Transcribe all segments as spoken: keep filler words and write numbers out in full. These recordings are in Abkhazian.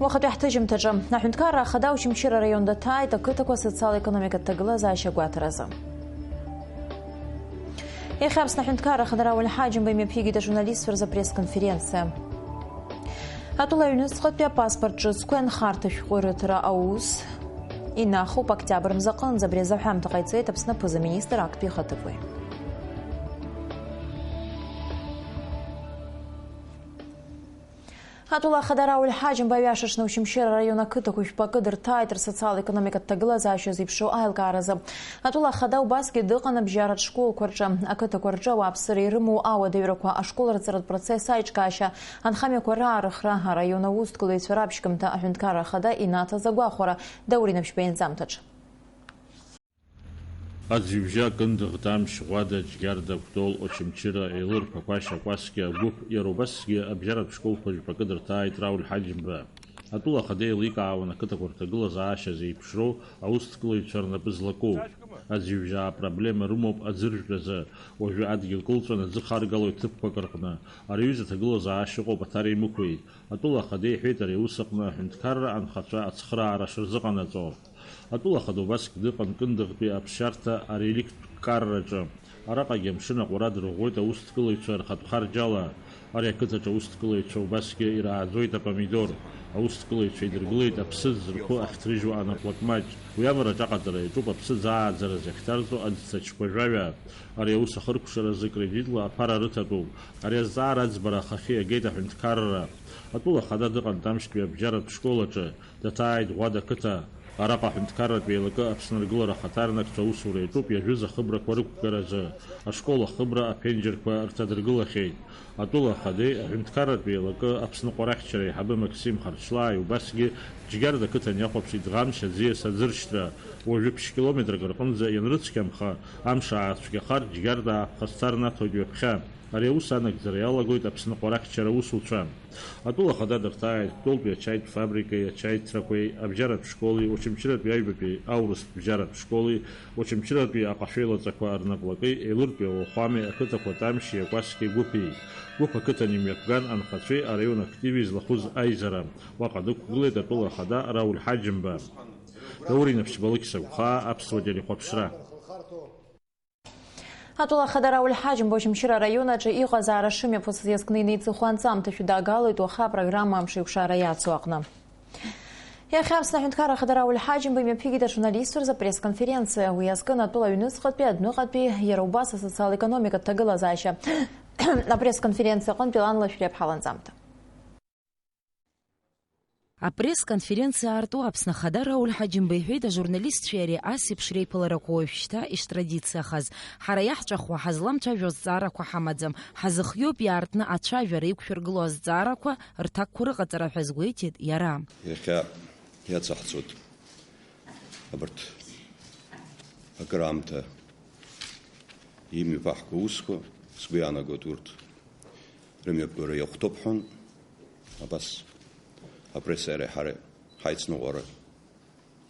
Уахатәи ҳҭыжьымҭаҿы, аҳәынҭқарра ахада Очамчыра араион даҭааит ақыҭақәа социал-економикатә ҭагылазаашьа гәаҭаразы. Иахьа Аԥсны аҳәынҭқарра ахада Рауль Ҳаџьымба имҩаԥигеит ажурналистцәа рзы апресс-конференциа. Атәыла аҩнуҵҟатәи апаспорт ҿыцқәа анхарҭа шәҟәы рыҭара аус инахоуп октиабр мза аҟынӡа. Абри азы аҳәамҭа ҟаиҵеит Аԥсны аԥыза-министр актәи ихаҭыԥуаҩ. Атәыла ахада Рауль Ҳаџьымба аҩашаҽны Очамчыра араион ақыҭақәа жәпакы дырҭааит рсоциал-економикатә ҭагылазаашьа зеиԥшроу аилкааразы. Атәыла ахада убасгьы дыҟан абжьаратә школқәа рҿы. Ақыҭақәа рҿы ауааԥсыра ирымоу ауадаҩрақәа, ашкол рҵаратә процесс аиҿкаашьа, анхамҩақәа раарыхра, араион аусҭгылаҩцәа раԥшьгамҭа аҳәынҭқарра ахада инаҭаз агәахәара, Даур Инаԥшьба ианҵамҭаҿ. Аӡҩыбжьа, Кындыӷ, Тамшь, Ӷәада, Џьгьарда, Кәтол, Очамчыра, Елыр, Ԥақәашь, Акәасқьа, Агәыԥ, иара убасгьы абжьаратә школқәа жәпакы дырҭааит Рауль Ҳаџьымба. Атәыла ахада еиликаауан ақыҭақәа рҭагылазаашьа зеиԥшроу аусҭгылаҩцәа рнапы злаку. Аӡҩыбжьаа апроблема рымоуп аӡыржәтәразы, уажәы адгьыл кылҵәан аӡы харгалоит ҭыԥқәак рҟны. Ари аҩыза аҭагылазаашьа ыҟоуп аҭара имықәи. Атәыла ахада иҳәеит ари аус аҟны аҳәынҭқарра анхацәа ацхыраара шырзыҟанаҵо. Атәыла ахада убасгь дыҟан Кындыӷтәи аԥсшьарҭа ареликттә карраҿы. Араҟагьы амшын аҟәара дырӷәӷәоит аусҭгылаҩцәа рхатә харџьала. Ари ақыҭаҿы аусҭгылаҩцәа убасгьы ирааӡоит апомидор. Аусҭгылаҩцәа идыргылеит аԥсыӡ рхәы ахьҭрыжьуа анаплакмаҷ. Уи амараҿ аҟаҵара иаҿуп аԥсыӡ ааӡараз иахьҭарҵо аӡцачқәа жәаҩа. Ари аус ахыркәшаразы кредитла аԥара рыҭатәуп. Ари азҵаара аӡбара ахахьы иагеит аҳәынҭқарра. Атәыла ахада дыҟан Тамшьтәи абжьаратә школ аҿы. Даҭааит Ӷәада қыҭа. Араҟа аҳәынҭқарратә еилакы Аԥсны аргылара ахаҭарнакцәа аусура иаҿуп иажәыз ахыбрақәа рықәгаразы. Ашкол ахыбра аԥенџьырқәа рҭадыргылахьеит. Атәыла ахадеи аҳәынҭқарратә еилакы Аԥсны ҟәарахьчара аиҳабы Максим Харчлааи убасгьы Џьгьарда ақыҭан иахәаԥшит Ӷамшь аӡиас аӡыршьҭра. Уажәы ԥшь километрак рҟынӡа ианрыцқьамха, амш аацәгьахар, Џьгьарда аахԥха сцар наҭоит ҩаԥхьа. Ари аус анагӡара иалагоит Аԥсны ҟәарахьчара аусуцәа. Атәыла ахада дырҭааит Кәтолтәи ачаитә фабрикеи ачаиҭрақәеи абжьаратә школи, Очамчыратәи аҩбатәи аурыстә бжьаратә школи, Очамчыратәи аҟашәеилаҵақәа рнаплаки, Елыртәи ауахәами ақыҭақәа Тамшьи Акәасқьеи Гәыԥи. Гәыԥ ақыҭан имҩаԥган анхацәеи араион активи злахәыз аизара. Уаҟа дықәгылеит атәыла ахада Рауль Ҳаџьымба. Даур Инаԥшьба, Алықьса Гәхаа, Аԥсуа телехәаԥшра. Атәыла ахада Рауль Ҳаџьымба Очамчыра араион аҿы иҟазаара шымҩаԥысыз иазкны инеиҵыху анҵамҭа шәыдаагалоит уаха апрограмма амшеиқәшара иацу аҟны. Иахьа Аԥсны аҳәынҭқарра ахада Рауль Ҳаџьымба имҩаԥигеит ажурналистцәа рзы апресс-конференциа. Уи азкын атәыла аҩныҵҟатәи, адәныҟатәи, иара убас асоциал-економикатә ҭагылазаашьа апресс-конференциа аҟынтә Илан Лашәриаԥҳа ланҵамҭа. Апресс-конференциа аарту Аԥсны Ахада Рауль Ҳаџьымба иҳәеит, ажурналистцәеи иареи ас еиԥш реиԥыларақәа уажәшьҭа иштрадициахаз. Ҳара иаҳҵәахуа, ҳазламцәажәо азҵаарақәа ҳамаӡам, ҳазыхиоуп иаартны ацәажәара иқәшәыргыло азҵаарақәа рҭакқәа рыҟаҵара ҳәа азгәеиҭеит иара. Иахьа иацаҳҵоит абарҭ акыраамҭа имҩаԥаҳго аусқәа, сгәы иаанагоит урҭ рымҩаԥгара иахәҭоуп ҳәа, абас апресса иареи ҳареи ҳаицныҟәара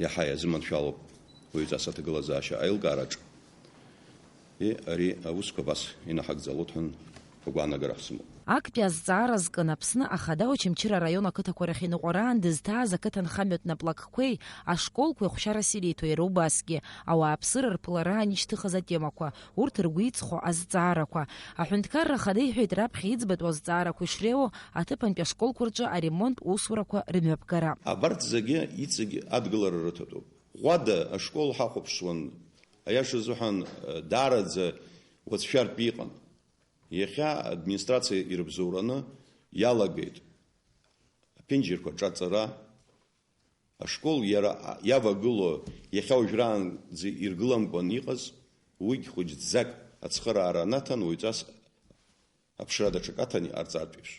иаҳа иазыманшәалоуп уаҩҵас аҭагылазаашьа аилкаараҿ. И, ари аусқәа абас инаҳагӡалоит ҳәа агәаанагара ҳзымоуп. Актәи азҵаара зкын Аԥсны Ахада Очамчыра араион ақыҭақәа рахь иныҟәараан дызҭааз ақыҭанхамҩатә наплакқәеи ашколқәеи ахәшьарас иреиҭо иара убасгьы ауааԥсыра рԥылараан ишьҭыхыз атемақәа, урҭ ргәы иҵхо азҵаарақәа. Аҳәынҭқарра Ахада иҳәеит, раԥхьа иӡбатәу азҵаарақәа ишреиуоу аҭыԥантәи ашколқәа рҿы аремонт усурақәа рымҩаԥгара. Абарҭ зегьы иҵегь адгылара рыҭатәуп. Ӷәада ашкол ҳахәаԥшуан, аиаша азыҳәан, даараӡа уацәшәартә иҟан. Иахьа администрациа ирыбзоураны иалагеит аԥенџьырқәа ҿаҵара, ашкол иара иавагылоу, иахьа уажәраанӡа иргыламкәан иҟаз, уигь хәыҷӡак ацхыраара анаҭан, уаҩҵас аԥшра даҽак аҭан иҟарҵартә еиԥш.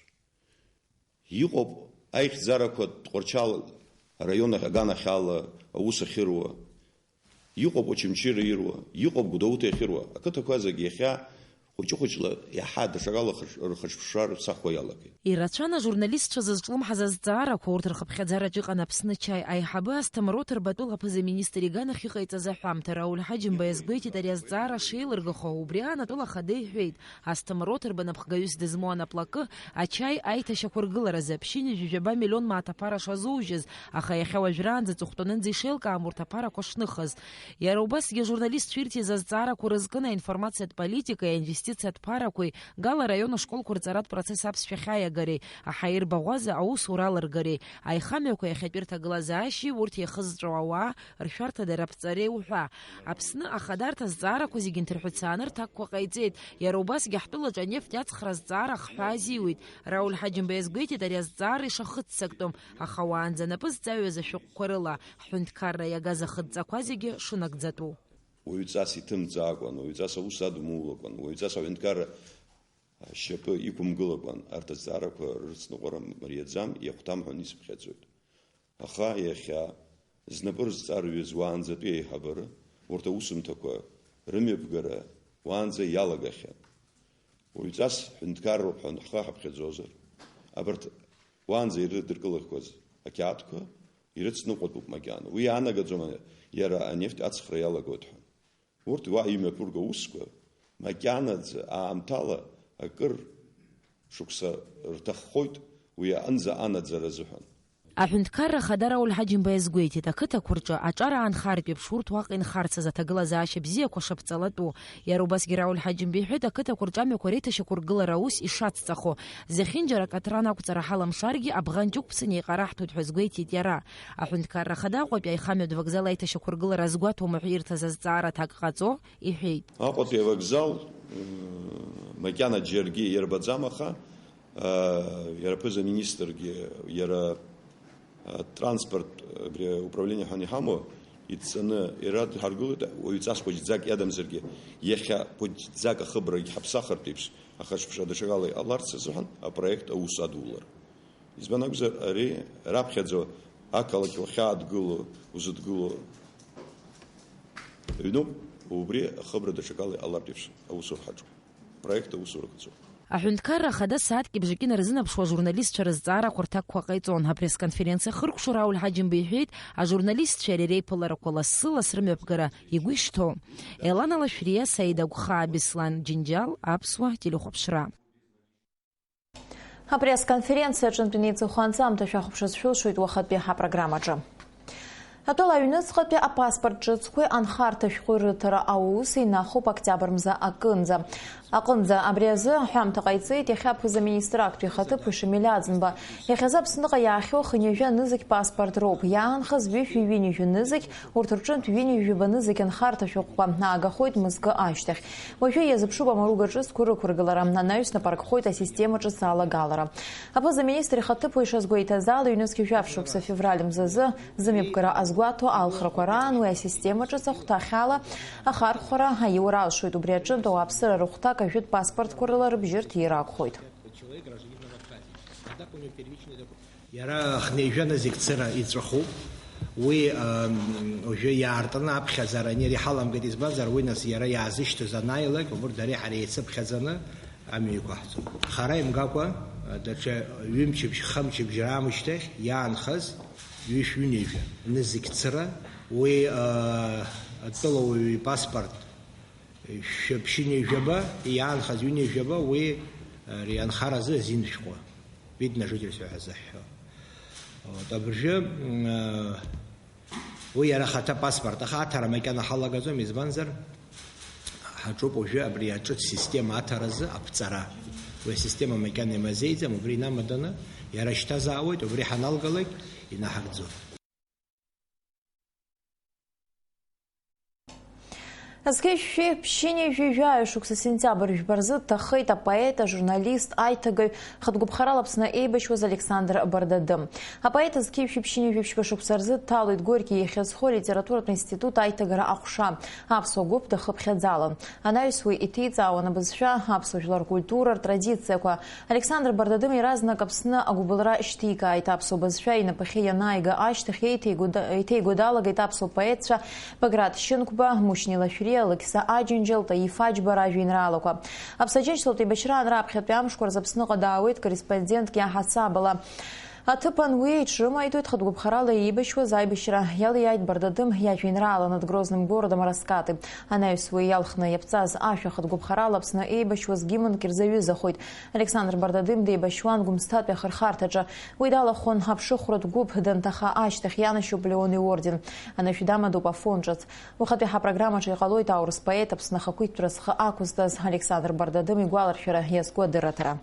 Иҟоуп аихьӡарақәа Тҟәарчал араион аганахьала аус ахьыруа, иҟоуп Очамчыра ируа, иҟоуп Гәдоуҭа иахьыруа. Ақыҭақәа зегь иахьа Хәыҷы-хәыҷла иаҳа даҽакала хыш-, рхыҿԥшра рцахуа иалагеит. Ирацәан ажурналистцәа зызҿлымҳаз азҵаарақәа, урҭ рхыԥхьаӡараҿ иҟан Аԥсны ачаи аиҳабы Асҭамыр Оҭырба атәыла аԥыза-министр иганахь иҟаиҵаз аҳәамҭа. Рауль Ҳаџьымба иазгәеиҭеит ари азҵаара шеилыргахо, убри аан атәыла ахада иҳәеит, Асҭамыр Оҭырба напхгаҩыс дызмоу анаплакы ачаи аиҭашьақәыргыларазы ԥшьынҩажәи жәаба миллион мааҭ аԥара шазужьыз, аха иахьа уажәраанӡа аҵыхәтәанынӡа ишеилкаам урҭ аԥарақәа шныхыз. Иара убасгьы ажурналистцәа ирҭиз азҵаарақәа рызкын аинформациатә политикеи аинвестициатә ԥарақәеи, Гала араион ашколқәа рҵаратә процесс аԥсшәа ахьаиагареи, аҳаирбаӷәаза аусура алыргареи, аихамҩақәа иахьатәи рҭагылазаашьеи урҭ иахызҵәо ауаа ршәарҭадареи раԥҵареи уҳәа. Аԥсны ахадарҭа азҵаарақәа зегьы нҭырҳәцааны рҭакқәа ҟаиҵеит. Иара убасгьы ҳтәылаҿы анефть ацхра азҵаара ахҳәаа азиуит. Рауль Ҳаџьымба иазгәеиҭеит ари азҵаара ишахыццактәым, аха уаанӡа напы зҵаҩыз ашәҟәқәа рыла, ҳҳәынҭқарра иагаз ахыдҵақәа зегьы шынагӡатәу. Уаҩҵас иҭымҵаакәан, уаҩҵас аус адумулакәан, уаҩҵас аҳәынҭқарра ашьапы иқәымгылакәан, арҭ азҵаарақәа рыцныҟәара мариаӡам, иахәҭам ҳәа исыԥхьаӡоит. Аха иахьа знапы рызҵарҩыз уаанӡатәи аиҳабыра, урҭ аусумҭақәа рымҩаԥгара уаанӡа иалагахьан. Уаҩҵас ҳәынҭқарроуп ҳәа ҳхы ҳаԥхьаӡозар, абарҭ уаанӡа ирыдыркылақәаз ақьаадқәа ирыцныҟәатәуп макьана. Уи иаанагаӡом иара анефть ацхра иалагоит ҳәа. Урҭ уа имҩаԥырго аусқәа макьанаӡа аамҭала акыр шықәса рҭаххоит уи аҟынӡа анаӡара азыҳәан. Аҳәынҭқарра Ахада Рауль Ҳаџьымба иазгәеиҭеит, ақыҭақәа рҿы аҿар аанхартә еиԥш урҭ уаҟа инхарцаз аҭагылазаашьа бзиақәа шаԥҵалатәу. Иара убасгьы Рауль Ҳаџьымба иҳәеит, ақыҭақәа рҿы амҩақәа реиҭашьақәыргылара аус ишацҵахо. Зехьынџьара акатран ақәҵара ҳаламшаргьы, абӷанҷ ықәԥсан еиҟараҳҭоит ҳәа азгәеиҭеит иара. Аҳәынҭқарра Ахада Аҟәатәи аихамҩатә вокзал аиҭашьақәыргылара азгәаҭом ҳәа ирҭаз азҵаара аҭак ҟаҵо, иҳәеит. Аҟәатәи авокзал, м, макьана џьаргьы иарбаӡам, аха, а, иара аԥыза-министргьы, иара, а, транспорт, абри ауправление ҳәа иҳамоу, идҵаны ирадҳаргылоит, уаҩҵас хәыҷӡак иадамзаргьы, иахьа хәыҷӡак ахыбрагь ҳаԥсахыртә еиԥш, ахаҿԥшра даҽакала иҟаларц азыҳәан апроект аус адулар. Избан акәзар, ари раԥхьаӡа ақалақь уахьаадгыло, узыдгыло ҩнуп, убри ахыбра даҽакала иҟалартә еиԥш аусура ҳаҿуп. Проект аусура ҟаҵоуп. Аҳәынҭқарра Ахада сааҭки бжаки инарзынаԥшуа ажурналистцәа рызҵаарақәа рҭакқәа ҟаиҵон. Апресс-конференциа ахыркәшо Рауль Ҳаџьымба иҳәеит, ажурналистцәеи иареи реиԥыларақәа лассы-ласс рымҩаԥгара игәы ишҭоу. Елана Лашәриа, Саида Гәхаа, Беслан Џьынџьал, Аԥсуа телехәаԥшра. Апресс-конференциа аҿынтә инеиҵыху анҵамҭа шәахәаԥшырц шәылшоит уахатәи ҳапрограммаҿы. Атәыла аҩныҵҟатәи апаспорт ҿыцқәеи анхарҭа шәҟәи рыҭара аус инахоуп октиабр мза акынӡа. Аҟынӡа абри азы аҳәамҭа ҟаиҵеит иахьа аԥыза-министр актәи ихаҭыԥуаҩ Шамиль Аӡынба. Иахьазы Аԥсныҟа иаахьоу хынҩажәа нызқь паспорт роуп. Иаанхаз ҩышәи ҩынҩажәи нызқь, урҭ рҿынтә ҩынҩажәи жәаба нызқь анхарҭа шәҟәқәа аагахоит мызкы ашьҭахь. Уажәы иазыԥшуп амаруга ҿыцқәа рықәыргылара, анаҩс напы аркхоит асистема ҿыц алагалара. Аԥыза-министр ихаҭыԥуаҩ ишазгәеиҭаз ала, ҩнызқь жәаф шықәса февраль мзазы зымҩаԥгара азгәаҭо алхрақәа раан уи асистема ҿыц ахәҭахьала ахархәара аиура алшоит. Убри аҿынтә ауааԥсыра рыхәҭак ажәытә паспортқәа рыла рыбжьы рҭира акәхоит. Иара хынҩажәа нызқь цыра иҵәахуп. Уи, ам, уажәы иаартны аԥхьаӡара ани ара иҳаламгеит, избанзар, уи нас иара иаазышьҭыз анааилак, убырҭ дареи ҳареи еицыԥхьаӡаны амҩа иқәаҳҵоит. Хара имгакәа, даҽа ҩымчыбжь, хымчыбжь раамышьҭахь иаанхаз ҩышә ҩынҩажәа нызқь цыра, уи, а, атәылауаҩы ипаспорт шәаԥшьынҩажәаба, иаанхаз ҩынҩажәаба, уи, ари анхаразы азин шәҟәы, вид на жительство ҳәа зыҳәҳәо. Вот, абыржәы, м, уи иара хаҭа паспорт, аха аҭара макьана ҳалагаӡом, избанзар, ҳаҿуп уажәы абри аҿыц система аҭаразы аԥҵара. Уи асистема макьана имазеиӡам, убри инамаданы иара шьҭазаауеит, убри ҳаналгалак инаҳагӡом. Зқьи шәи ԥшьынҩажәи жәаҩа шықәса сентиабр жәба рзы дҭахеит апоет, ажурналист, аиҭагаҩ, хатә гәаԥхарала Аԥсны еибашьуаз Александр Бардадым. Апоет зқьи шәи ԥшьынҩажәи ԥшьба шықәса рзы дҭалоит Горки ихьӡ зху алитературатә институт аиҭагара аҟәша. Аԥсуа гәыԥ дахыԥхьаӡалан. Анаҩс уи иҭиҵаауан абызшәа, аԥсуа жәлар ркультура, ртрадициақәа. Александр Бардадым иаразнак Аԥсны агәыбылра шьҭикааит. Аԥсуа бызшәа инапахьы ианааига ашьҭахь еиҭеигәа-, еиҭеигәа далагеит аԥсуа поетцәа Баграт Шьынқәба, Мушьни Лашәриа, Алықьса Аџьынџьал, Таиф Аџьба ражәеинраалақәа. Аԥсаџьынџьтәылатә еибашьраан раԥхьатәи амшқәа рзы Аԥсныҟа даауеит корреспондентк иаҳасабала. Аҭыԥан уи иҽрымаидоит хатә гәаԥхарала еибашьуаз аибашьра иалиааит Бардадым иажәеинраала «Над Грозным городом раскаты». Анаҩс уи иалхны иаԥҵаз ашәа хатә гәаԥхарала Аԥсны еибашьуаз гимнк ирзаҩызахоит. Александр Бардадым деибашьуан Гәымсҭатәи ахырхарҭаҿы. Уи далахәын аԥшыхәратә гәыԥ данҭаха ашьҭахь, ианашьоуп Леон иорден. Анышә дамадоуп Афон ҿыц. Уахатәи ҳапрограммаҿы иҟалоит аурыс поет, Аԥсны ахақәиҭтәра зхы ақәызҵаз Александр Бардадым игәаларшәара иазку адырраҭара.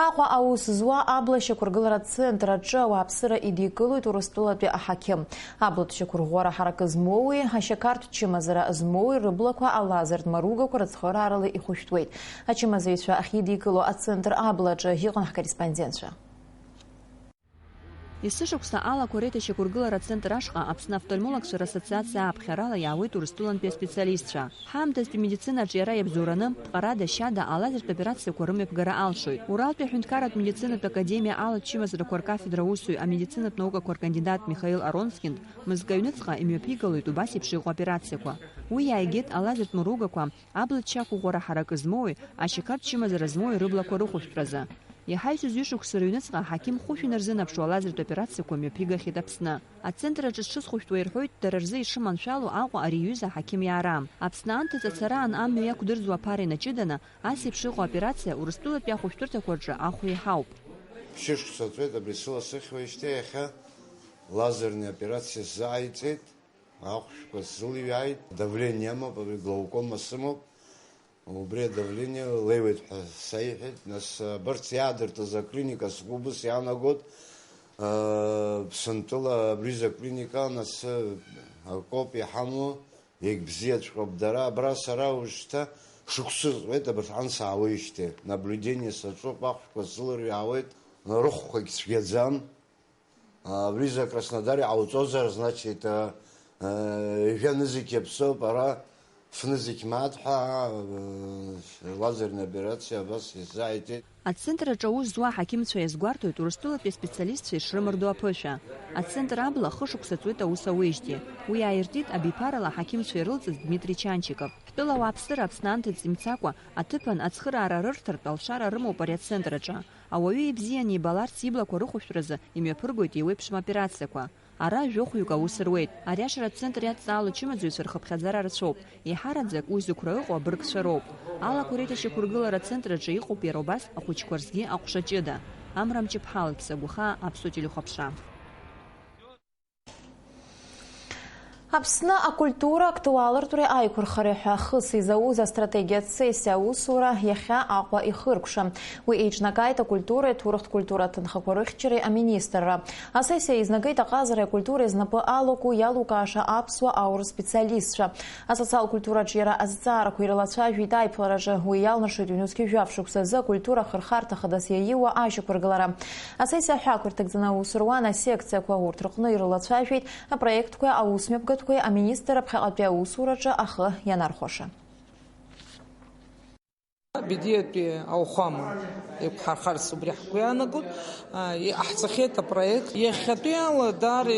Аҟәа аус зуа абла шьақәыргыларатә центр аҿы ауааԥсыра идикылоит Урыстәылатәи аҳақьым. Абла шьақәырӷәӷәара ҳаракы змоуи, ашьақартә чымазара змоуи рыблақәа алазертә маругақәа рыцхыраарала ихәышәтәуеит. Ачымазаҩцәа ахьидикыло ацентр аблаҿы иҟан ҳкорреспондентцәа. Есышықәса алақәа реиҭашьақәыргылара ацентр ашҟа Аԥсны офтальмологцәа рассоциациа ааԥхьарала иаауеит Урыстәылантәи аспециалистцәа. Ҳаамҭазтәи медицина аҿиара иабзоураны, ԥҟарада, шьада алазертә операциақәа рымҩаԥгара алшоит. Уралтәи аҳәынҭқарратә медицинатә академиа алачымазарақәа ркафедра аусзуҩ, амедицинатә наукақәа ркандидат Михаил Аронскин мызкы аҩныҵҟа имҩаԥигалоит убас еиԥш иҟоу операциақәа. Уи иааигеит алазертә маругақәа, абла шьақәырӷәӷәара ҳаракы змоуи, ашьақартә чымазара змоуи рыблақәа рыхәышәтәразы. Иаҳа ишьҭаз ҩышықәса рыҩныҵҟа аҳақьым хәышә инарзынаԥшуа алазертә операциақәа мҩаԥигахьеит Аԥсны. Ацентр аҿы зҽызхәышәтәуа ирҳәоит дара рзы ишыманшәало Аҟәа ари иҩыза аҳақьым иаара. Аԥсны анҭыҵ ацараан амҩа иақәдырӡуа аԥара инаҷыданы, ас еиԥш иҟоу аоперациа Урыстәылатәи ахәышәтәырҭақәа рҿы ахә еиҳауп. Шьышықәса ҵуеит абри сыла сыхьуеижьҭеи, иахьа лазерный операциа сзааиҵеит, ахәшәқәа сзылҩааит, давление амоуп, абри глаукома сымоуп. Убри адавление леиуеит ҳәа саиҳәеит. Нас, абарҭ иаадыртыз аклиника сгәы убыс иаанагоит, аа, Ԥсынтәыла абри закәу аклиника, нас, акоуп иҳамоу, иагьбзиаҵәҟьоуп дара. Абра сара уажәшьҭа шықәса ҵуеит, абарҭ ан саауеижьҭеи. Наблюдение саҿуп, ахәшәқәа сылырҩаауеит, рыхәқәагь цәгьаӡам. Абри за Краснодар иҟауҵозар, значит, а, а, ҩажәа нызқь иаԥсоуп, ара фнызқь мааҭ ҳәа, а, лазерная операциа абас изааиҭеит. Ацентр аҿы аус зуа аҳақьымцәа иазгәарҭоит Урыстәылатәи аспециалистцәа ишрымардо аԥышәа. Ацентр абла хышықәса ҵуеит аус ауеижьҭеи. Уи ааиртит абиԥарала аҳақьымцәа ирылҵыз Дмитри Чанчиков. Ҳтәыла ауааԥсыра Аԥсны анҭыҵ имцакәа, аҭыԥан ацхыраара рырҭартә алшара рымоуп ари ацентр аҿы. Ауаҩы ибзианы ибаларц иблақәа рыхәшәтәразы имҩаԥыргоит еиуеиԥшым операциақәа. Ара жәохәҩык аус руеит. Ариашаратә центр иадҵаало ачымазаҩцәа рхыԥхьаӡара рацәоуп. Еиҳараӡак уи зықәра ыҟоу абыргцәа роуп. Алақәа реиҭашьақәыргылара ацентр аҿы иҟоуп иара убас ахәыҷқәа рзгьы аҟәша ҷыда. Амра Мҷыԥҳа, Алықьса Гәыхаа, Аԥсуа телехәаԥшра. Аԥсны акультура актуалыртәреи аиқәырхареи ҳәа хыс изауз астратегиатә сессиа аусура иахьа Аҟәа ихыркәшан. Уи еиҿнакааит акультуреи аҭоурыхтә культура аҭынхақәа рыхьчареи аминистрра. Асессиа еизнагеит аҟазареи акультуреи знапы алаку иалукааша аԥсуа аурыс специалистцәа. Асоциал-культураҿы иара азҵаарақәа ирылацәажәеит аиԥылараҿы. Уи иалнашоит ҩнызқьи жәаф шықәсазы акультура ахырхарҭа хадас иаиуа ашьақәыргылара. Асессиа аҳәаақәа ирҭагӡаны аус руан асекциақәа, урҭ рҟны ирылацәажәеит апроектқәеи аусмҩаԥгатәқәеи аминистрра ԥхьаҟатәи аусураҿы ахы ианархәаша. Бедиатәи ауахәама еиқәҳархарц убри ҳгәы иаанагоит, а, иҟаҳҵахьеит апроект. Иахьатәиала даара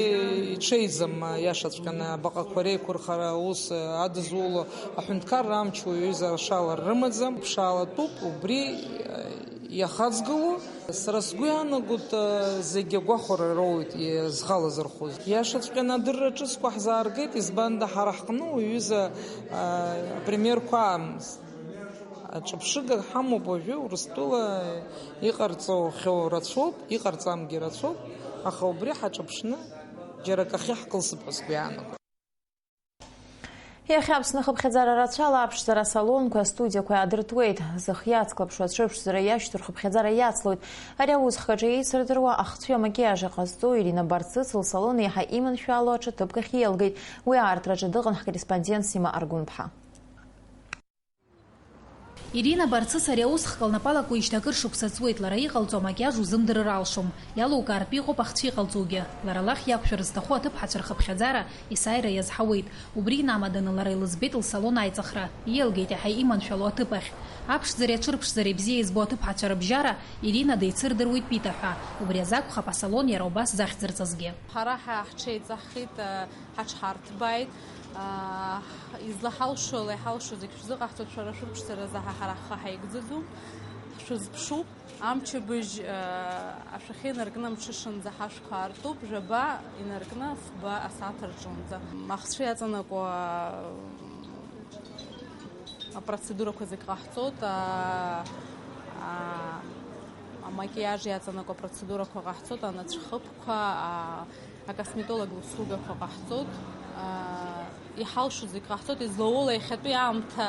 иҽеиӡам, а, иашаҵәҟьаны абаҟақәа реиқәырхара аус, а, адызуло аҳәынҭқарра амч уаҩы изалшалар рымаӡам, ԥшаалатәуп, убри, а, иахаҵгыло. Сара сгәы иаанагоит, а, зегьы агәахәара роуеит иазхалазырхәыз. Иашаҵәҟьаны адырра ҿыцқәа ҳзааргеит, избанда ҳара ҳҟны уҩыза, а, апримерқәа аамызт. Аҿыԥшыга ҳамоуп уажәы, Урыстәыла иҟарҵахьоу рацәоуп, иҟарҵамгьы рацәоуп, аха убри ҳаҿыԥшны џьара акахьы ҳкылсып ҳәа сгәы иаанагоит. Иахьа Аԥсны ахыԥхьаӡара рацәала аԥшӡара асалонқәеи астудиақәеи аадыртуеит. Зхы иацклаԥшуа ацәыԥшӡара иашьҭоу рхыԥхьаӡара иацлоит. Ари аус хкаҿы еицырдыруа ахцәеи амакиажи ҟазҵо Ирина Барцыц лсалон иаҳа иманшәало аҿы ҭыԥк ахь иеилгеит. Уи аартраҿы дыҟан ҳкорреспондент Сима Аргәынԥҳа. Ирина Барцыц ари аус хк лнапы алакуижьҭеи акыр шықәса ҵуеит, лара иҟалҵо амакиаж узымдырыр алшом. Иалукаартә иҟоуп ахцәа иҟалҵогьы. Лара лахь иақәшәар зҭаху аҭыԥҳацәа рхыԥхьаӡара есааира иазҳауеит. Убри инамаданы лара илыӡбеит лсалон аиҵыхра, иеилгеит иаҳа иманшәало аҭыԥ ахь. Аԥшӡареи аҽырԥшӡареи бзиа избо аҭыԥҳацәа рыбжьара Ирина деицырдыруеит Пита ҳәа. Убри азы акәхап асалон иара убас захьӡырҵазгьы. Ҳара ҳа-, ҳҽеиҵаҳхит, э, ҳаҽҳарҭбааит. Аа, излаҳалшо, ала иҳалшо зегь шәзыҟаҳҵоит, шәара шәырԥшӡаразы ҳа ҳара ҳхы ҳаигӡаӡом, ҳшәызԥшуп. Амчыбжь, аа, ашәахьы инаркны амҽышанӡа ҳашәқәа аартуп, жәаба инаркны фба асааҭ рҿынӡа. Ахцәы иаҵанакуа, аа, апроцедурақәа зегь ҟаҳҵоит, аа, аа, амакиаж иаҵанакуа апроцедурақәа ҟаҳҵоит, анацәхыԥқәа, аа, акосметолог лусугақәа ҟаҳҵоит, аа, иҳалшо зегь ҟаҳҵоит, излауоула иахьатәи аамҭа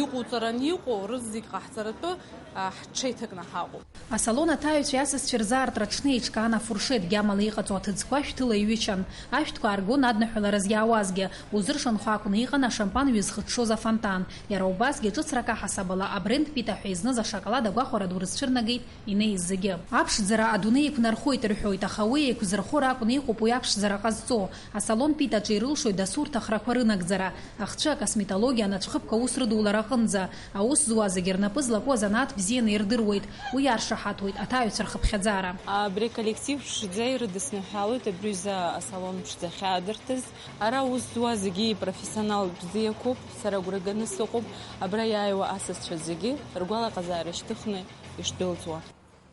иҟоуҵаран иҟоу рызегь ҟаҳҵаратәы, аа, ҳҽеиҭакны ҳаҟоуп. Асалон аҭаҩцәеи асасцәеи рзаартра аҽны еиҿкаан афуршет гьамала иҟаҵоу аҭыӡқәа шәҭыла иҩычан. Ашәҭқәа ааргон адныҳәалараз иаауазгьы. Узыршанхо акәны иҟан ашампан ҩызхыҽҽоз афонтан. Иара убасгьы ҿыцрак аҳасабала абренд Пита ҳәа изныз ашоколад агәахәара ду рызцәырнагеит инеиз зегьы. Аԥшӡара адунеи иқәнархоит рҳәоит, аха уи еиқәзырхо ракәны иҟоуп уи аԥшӡара ҟазҵо. Асалон Питаҿы ирылшоит дасу рҭахрақәа рынагӡара, ахцәы, акосметологиа, анацәхыԥқәа аус рыдулара аҟынӡа. Аус зуа зегьы рнапы злаку азанааҭ бзианы ирдыруеит, уи иаршаҳаҭуеит аҭаҩцәа рхыԥхьаӡара. Абри аколлектив ԥшӡа ирыдысныҳәалоит абри аҩыза асалон ԥшӡа ахьаадыртыз. Ара аус зуа зегьы профессионал бзиақәоуп, сара агәра ганы сыҟоуп, абра иааиуа асасцәа зегьы ргәалаҟазаара шьҭыхны ишдәылҵуа.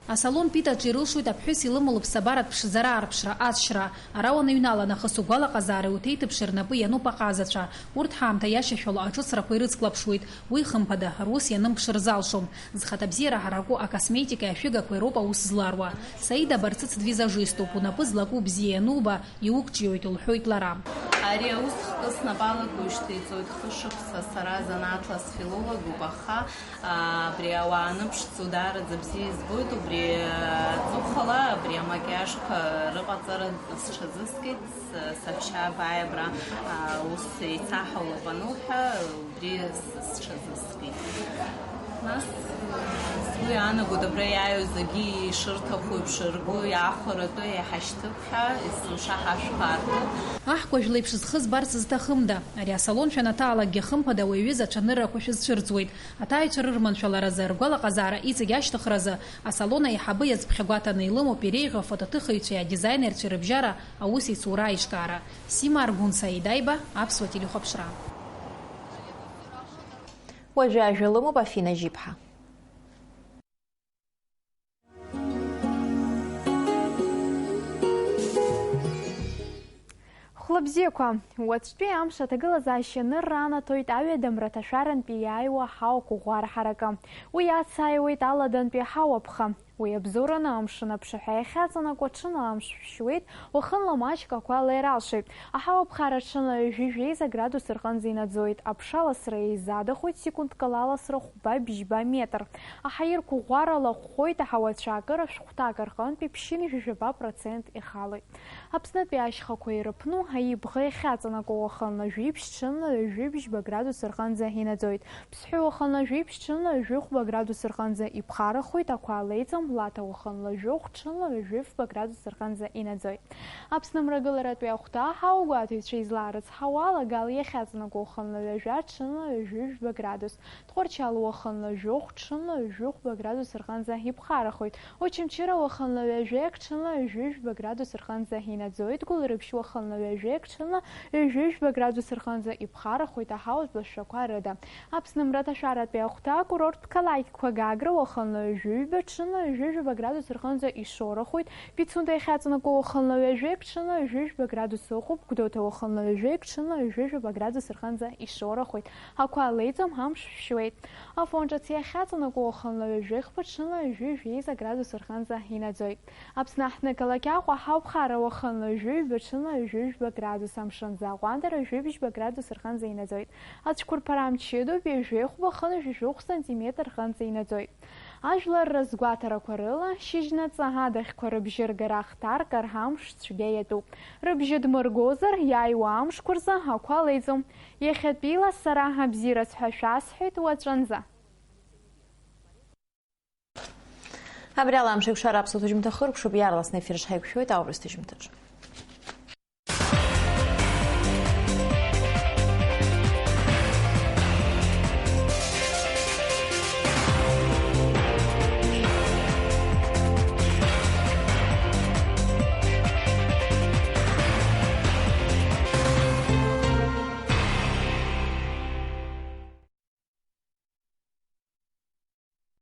Асалон Питаҿы ирылшоит аԥҳәыс илымоу лыԥсабаратә ԥшӡара аарԥшра, асшьра. Ара уаныҩнала нахыс угәалаҟазаара уҭеиҭыԥши рнапы иануп аҟазацәа. Урҭ ҳаамҭа иашьашәало аҿыцрақәа ирыцклаԥшуеит. Уи, хымԥада, рус ианымԥшыр залшом. Зхаҭабзиара ҳараку акосметикеи ашәыгақәеи роуп аус зларуа. Саида Барцыц двизажистоуп, унапы злаку бзиа иануба, иуқәҿиоит, лҳәоит лара. Ари аус хкы снапалакуижьҭеи ицоит хышықәса, сара занааҭла сфилологуп, аха, аа, абри ауаа аныԥшӡо даараӡа бзиа избоит, убри, аа, аҵыхәала абри амакиажқәа рыҟаҵара сҽазыскит, с-, саҳәшьа абааи абра, аа, ус еицаҳаулап анылҳәа, убри с-, сҽазыскит. Нас сгәы иаанагоит, абра иааиуа зегьы ишырҭаху еиԥш, ргәы иаахәаратәы иҳашьҭып ҳәа, есымша ҳашәқәа аартуп. Аҳкәажә леиԥш зхы збарц зҭахымда? Ари асалон шәанаҭаалакгьы, хымԥада, уи аҩыза ацәаныррақәа шәызцәырҵуеит. Аҭаҩцәа рырманшәаларазы, ргәалаҟазаара иҵегь ашьҭыхразы, асалон аиҳабы иазԥхьагәаҭаны илымоуп иреиӷьу афотоҭыхыҩцәеи адизаинерцәеи рыбжьара аус еицура аишкаара. Сима Аргәын, Саида Аиба, Аԥсуа телехәаԥшра. Уажәы ажәа лымоуп Афина Жьиԥҳа. Хәлабзиақәа, уаҵәтәи амш аҭагылазаашьа анырра анаҭоит аҩадамра аҭашәарантәи иааиуа ҳауа қәыӷәӷәара ҳаракы. Уи иацааиуеит аладантәи аҳауа ԥха. Уи абзоураны амшын аԥшаҳәа иахьаҵанакуа, ҽынла амш шәшьуеит, уахынла маҷк ақәа леиралшоит. Аҳауа ԥхара ҽынла ҩажәи жәеиза градус рҟынӡа инаӡоит, аԥша ласра еизадахоит, секундк ала аласра хәба-бжьба метр. Аҳаирқәа ӷәӷәарала ӷәӷәоит, аҳауацәа акыр ашәҟәҭак рҟынтәи ԥшьынҩажәи жәаба процент ихалоит. Аԥснытәи ашьхақәа ирыԥну аибӷа иахьаҵанакуа уахынла жәибжь, ҽынла ҩажәи бжьба градус рҟынӡа инаӡоит. Ԥсҳәы уахынла жәибжь, ҽынла ҩажәи хәба градус рҟынӡа иԥхарахоит, ақәа леиӡом, Лаҭа уахынла жәохә, ҽынла ҩажәи фба градус рҟынӡа инаӡоит. Аԥсны мрагыларатәи ахәҭа ҳаугәаҭаҩцәа излаарыцҳауа, Лагал иахьаҵанакуа уахынла ҩажәа, ҽынла ҩажәи жәба градус, Тҟәарчал уахынла жәохә, ҽынла ҩажәи хәба градус рҟынӡа иԥхарахоит. Очамчыра уахынла ҩажәеик, ҽынла ҩажәи жәба градус рҟынӡа инаӡоит. Гәылрыԥшь уахынла ҩажәеик, ҽынла ҩажәи жәба градус рҟынӡа иԥхарахоит аҳауатә лашәақәа рыда. Аԥсны мраҭашәаратәи ахәҭа акурорттә қалақьқәа Гагра уахынла ҩажәи ҩба, ҽынла ҩажәи жәаба градус рҟынӡа ишоурахоит. Пицунда иахьаҵанакуа уахынла ҩажәеик, ҽынла ҩажәи жәба градус ыҟоуп. Гәдоуҭа уахынла ҩажәеик, ҽынла ҩажәи жәаба градус рҟынӡа ишоурахоит. Ақәа леиӡом, амш шәшьуеит. Афон ҿыц иахьаҵанакуа уахынла ҩажәи хԥа, ҽынла ҩажәи жәеиза градус рҟынӡа инаӡоит. Аԥсны аҳҭнықалақь Аҟәа ҳауԥхара уахынла ҩажәи ҩба, ҽынла ҩажәи жәба градус, амшын аӡы аҟәандара ҩажәи бжьба градус рҟынӡа инаӡоит. Ацәқәырԥара мчыдоуп, ҩажәи хәба, хынҩажәи жәохә сантиметр рҟынӡа инаӡоит. Ажәлар рызгәаҭарақәа рыла, шьыжьнаҵы адаӷьқәа рыбжьы ргара ахҭаркыр амш цәгьа иатәуп. Рыбжьы дмыргозар, иааиуа амшқәа рзы ақәа леиӡом. Иахьатәиала сара абзиараз ҳәа шәасҳәеит уаҵәынӡа. Абри ала амш еиқәшара аԥсуа ҭыжьымҭа хыркәшоуп, иаарласны ефир шҳаиқәшәоит аурыс ҭыжьымҭаҿы.